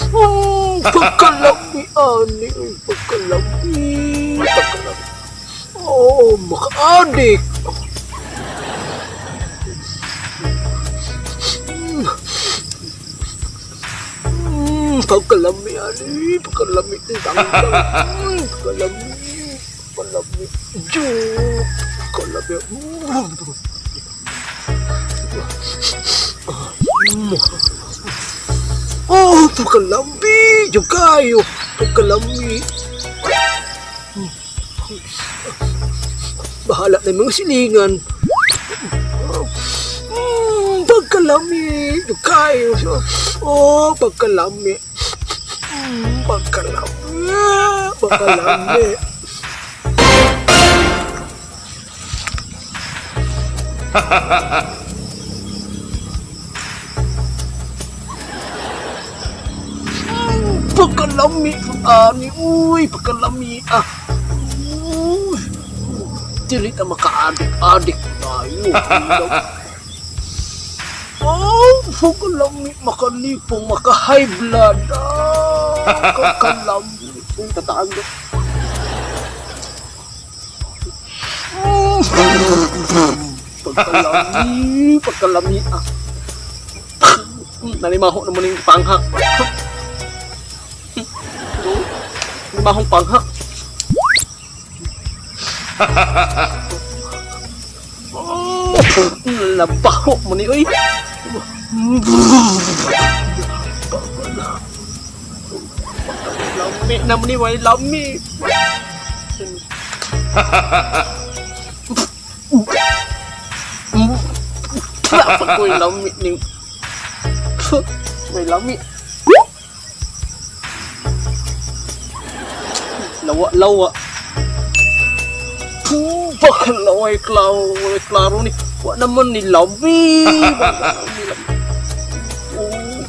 Oh, pagkalami ani, uy, pagkalami, pagkalami. Oh, makaadik. Pagkalami ani, pagkalami tangtang. Pagkalami, pagkalami. Diyo, pagkalami. Oh, pagkalami, diyo kayo, pagkalami. Bahala na yung mga silingan. Pagkalami, diyo kayo. Oh, pagkalami. Pagkalami, pagkalami. Pagkalami, ani, uy, pagkalami, ah. Uy, dili ta makaadik-adik tayo. Oh, pagkalami, makalipong, maka-high blood. Ah, kakalami. Uy, tataan ko. Pagkalami, pagkalami, ah. Nalimaho naman yung pangha. Limahong pangha. Oh, labaho mo ni oy. Lami na mo ni way lami. Dapat ko'y lami ni. May lami. Lawa lawa. Puh, baka laway klaro, way klaro ni. Wa naman ni lami. Wa naman ni lami. Oh.